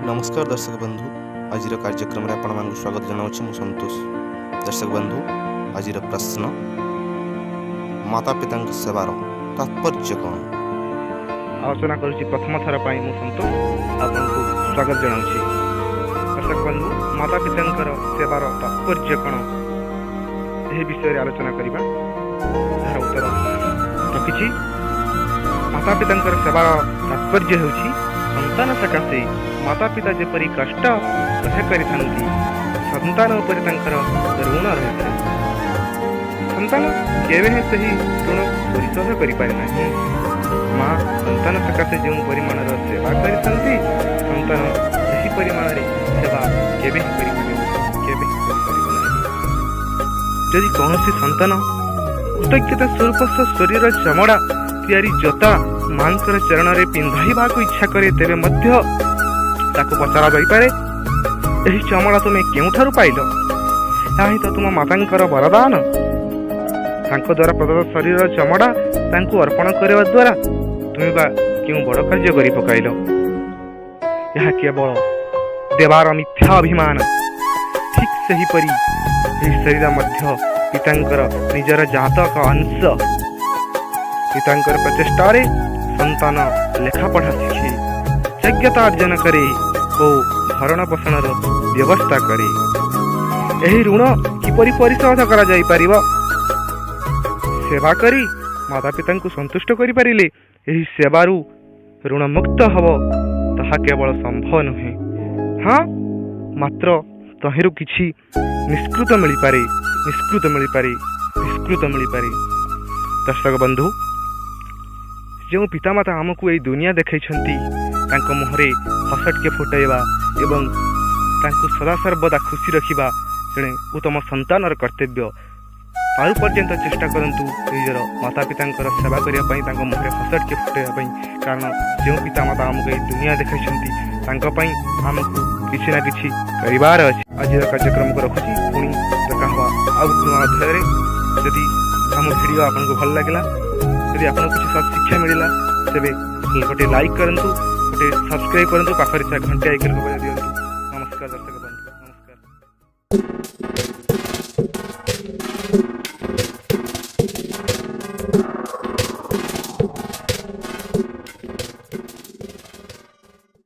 ନମସ୍କାର ଦର୍ଶକ ବନ୍ଧୁ, ଆଜିର କାର୍ଯ୍ୟକ୍ରମରେ ଆପଣମାନଙ୍କୁ ସ୍ୱାଗତ ଜଣାଉଛି ମୁଁ ସନ୍ତୋଷ। ଦର୍ଶକ ବନ୍ଧୁ, ଆଜିର ପ୍ରଶ୍ନ, ମାତା ପିତାଙ୍କ ସେବାର ତାତ୍ପର୍ଯ୍ୟ କ'ଣ? ଆଲୋଚନା କରୁଛି ପ୍ରଥମ ଥର ପାଇଁ। ମୁଁ ସନ୍ତୋଷ ଆପଣଙ୍କୁ ସ୍ୱାଗତ ଜଣାଉଛି। ଦର୍ଶକ ବନ୍ଧୁ, ମାତା ପିତାଙ୍କର ସେବାର ତାତ୍ପର୍ଯ୍ୟ କ'ଣ, ଏହି ବିଷୟରେ ଆଲୋଚନା କରିବା। ଏହାର ଉତ୍ତର ରଖିଛି। ମାତା ପିତାଙ୍କର ସେବାର ତାତ୍ପର୍ଯ୍ୟ ହେଉଛି, ସନ୍ତାନ ସକାଶେ ମାତା ପିତା ଯେପରି କଷ୍ଟ ସହ୍ୟ କରିଥାନ୍ତି, ସନ୍ତାନ ଉପରେ ତାଙ୍କର ଋଣ ରହିଥାଏ। ସନ୍ତାନ କେବେ ହେଁ ସେହି ଋଣ ପରିଶୋଧ କରିପାରେ ନାହିଁ। ମା ସନ୍ତାନ ସକାଶେ ଯେଉଁ ପରିମାଣର ସେବା କରିଥାନ୍ତି, ସନ୍ତାନ ସେହି ପରିମାଣରେ ସେବା କେବେ ହିଁ କରିପାରିବ, କେବେ ହିଁ କରିପାରିବ ନାହିଁ। ଯଦି କୌଣସି ସନ୍ତାନ କୃତଜ୍ଞତା ସ୍ୱରୂପ ଶରୀର ଚମଡ଼ା ତିଆରି ଜୋତା ମାଙ୍କର ଚରଣରେ ପିନ୍ଧାଇବାକୁ ଇଚ୍ଛା କରେ, ତେବେ ମଧ୍ୟ ତାକୁ ପଚରା ଯାଇପାରେ, "ଏହି ଚମଡ଼ା ତୁମେ କେଉଁଠାରୁ ପାଇଲ? ଏହା ହିଁ ତ ତୁମ ମାତାଙ୍କର ବରଦାନ। ତାଙ୍କ ଦ୍ୱାରା ପ୍ରଦତ୍ତ ଶରୀରର ଚମଡ଼ା ତାଙ୍କୁ ଅର୍ପଣ କରିବା ଦ୍ୱାରା ତୁମେ ବା କେଉଁ ବଡ଼ କାର୍ଯ୍ୟ କରି ପକାଇଲ?" ଏହା କେବଳ ଦେବାର ମିଥ୍ୟା ଅଭିମାନ। ଠିକ୍ ସେହିପରି ଏହି ଶରୀର ମଧ୍ୟ ପିତାଙ୍କର ନିଜର ଜାତକ ଅଂଶ। ପିତାଙ୍କର ପ୍ରଚେଷ୍ଟାରେ ସନ୍ତାନ ଲେଖାପଢ଼ା ଶିଖେ, ଯୋଗ୍ୟତା ଅର୍ଜନ କରେ ଓ ଭରଣ ପୋଷଣର ବ୍ୟବସ୍ଥା କରେ। ଏହି ଋଣ କିପରି ପରିଶୋଧ କରାଯାଇପାରିବ? ସେବା କରି ମାତା ପିତାଙ୍କୁ ସନ୍ତୁଷ୍ଟ କରିପାରିଲେ ଏହି ସେବାରୁ ଋଣମୁକ୍ତ ହେବ, ତାହା କେବଳ ସମ୍ଭବ ନୁହେଁ। ହଁ, ମାତ୍ର ତହିଁରୁ କିଛି ନିଷ୍କୃତ ମିଳିପାରେ, ନିଷ୍କୃତ ମିଳିପାରେ, ନିଷ୍କୃତ ମିଳିପାରେ। ଦର୍ଶକ ବନ୍ଧୁ, ଯେଉଁ ପିତାମାତା ଆମକୁ ଏଇ ଦୁନିଆ ଦେଖାଇଛନ୍ତି, ତାଙ୍କ ମୁହଁରେ ହସ ଟିକେ ଫୁଟାଇବା ଏବଂ ତାଙ୍କୁ ସଦାସର୍ବଦା ଖୁସି ରଖିବା ଜଣେ ଉତ୍ତମ ସନ୍ତାନର କର୍ତ୍ତବ୍ୟ। ପାରୁ ପର୍ଯ୍ୟନ୍ତ ଚେଷ୍ଟା କରନ୍ତୁ ନିଜର ମାତା ପିତାଙ୍କର ସେବା କରିବା ପାଇଁ, ତାଙ୍କ ମୁହଁରେ ହସ ଟିକେ ଫୁଟାଇବା ପାଇଁ। କାରଣ ଯେଉଁ ପିତାମାତା ଆମକୁ ଏଇ ଦୁନିଆ ଦେଖାଇଛନ୍ତି, ତାଙ୍କ ପାଇଁ ଆମକୁ କିଛି ନା କିଛି କରିବାର ଅଛି। ଆଜିର କାର୍ଯ୍ୟକ୍ରମକୁ ରଖୁଛି। ପୁଣି ଦେଖା ହେବା ଆଉ ଗୋଟେ ନୂଆ ଅଧ୍ୟାୟରେ। ଯଦି ଆମ ଭିଡ଼ିଓ ଆପଣଙ୍କୁ ଭଲ ଲାଗିଲା, ଯଦି ଆପଣଙ୍କୁ କିଛି ଶିକ୍ଷା ମିଳିଲା, ତେବେ ଗୋଟେ ଲାଇକ୍ କରନ୍ତୁ, ଗୋଟେ ସବସ୍କ୍ରାଇବ୍ କରନ୍ତୁ, ପାଖରେ ଥିବା ଘଣ୍ଟା ଆଇକନ୍କୁ ବଜାଇ ଦିଅନ୍ତୁ। ନମସ୍କାର ଦର୍ଶକ ବନ୍ଧୁ, ନମସ୍କାର।